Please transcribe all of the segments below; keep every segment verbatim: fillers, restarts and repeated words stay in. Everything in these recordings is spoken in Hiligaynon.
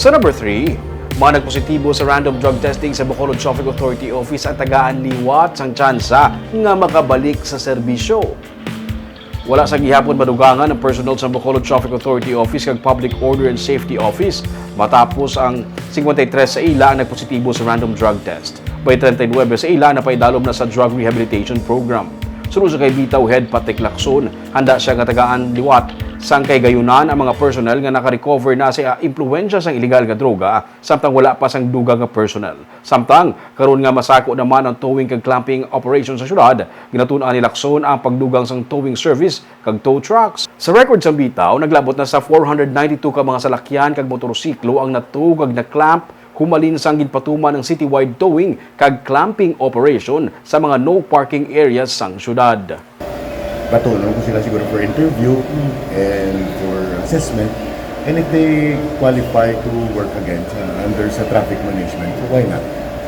Sa number three, mga nagpositibo sa random drug testing sa Bacolod Traffic Authority Office ang tagaan liwat sang tsansa nga makabalik sa serbisyo. Wala sa gihapon madugangan ang personnel sa Bacolod Traffic Authority Office kag Public Order and Safety Office matapos ang cincuenta y tres sa ila ang nagpositibo sa random drug test. May treinta y nuebe sa ila napaidalom na sa drug rehabilitation program. Suno sa kay Bitaw Head Patrick Lacson, handa siya nga tagaan liwat sang kahigayunan ang mga personnel nga naka-recover na sa impluwensya sang iligal nga droga samtang wala pa sang dugang nga personnel. Samtang karon nga masako naman ang towing kag clamping operation sa syudad, ginatun-an ni Lacson ang pagdugang sang towing service kag tow trucks. Sa record sang Bitaw, naglabot na sa four hundred ninety-two ka mga salakyan kag motorsiklo ang na-tow kag na-clamp humalin sang ginpatuman ang citywide towing kag clamping operation sa mga no parking areas sang syudad. Batunon ko sila siguro for interview and for assessment. And if they qualify to work again sa, under sa traffic management, why not?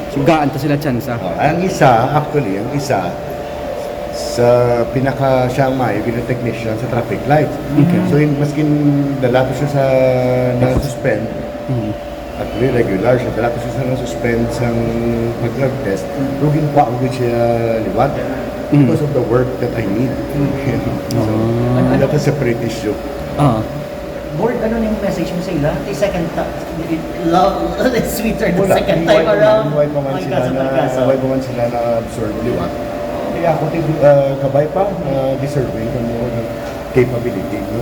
Sugaan ta sila tsansa. Oh, ang isa, actually, ang isa, sa pinaka siya ang maayo bilang technician sa traffic light. Okay. So, in, maskin dalato siya sa na-suspend, Mhm. actually regular siya, dalato siya sa na-suspend sang pag-drug test, pero ginkuha ko gid siya liwat because of the work that I need. So, Ah. That's a separate issue. Ah. Board, ano ning message mo sa ila? Kay second time, love is sweeter the Wala. second time Wala pa around. man, wala pa man Ang sila kaso, na, ang kaso. wala pa man sila na absorb liwat. Kaya ako, tig-, ah, kabay pa, ah, deserving kamo ng capability, no?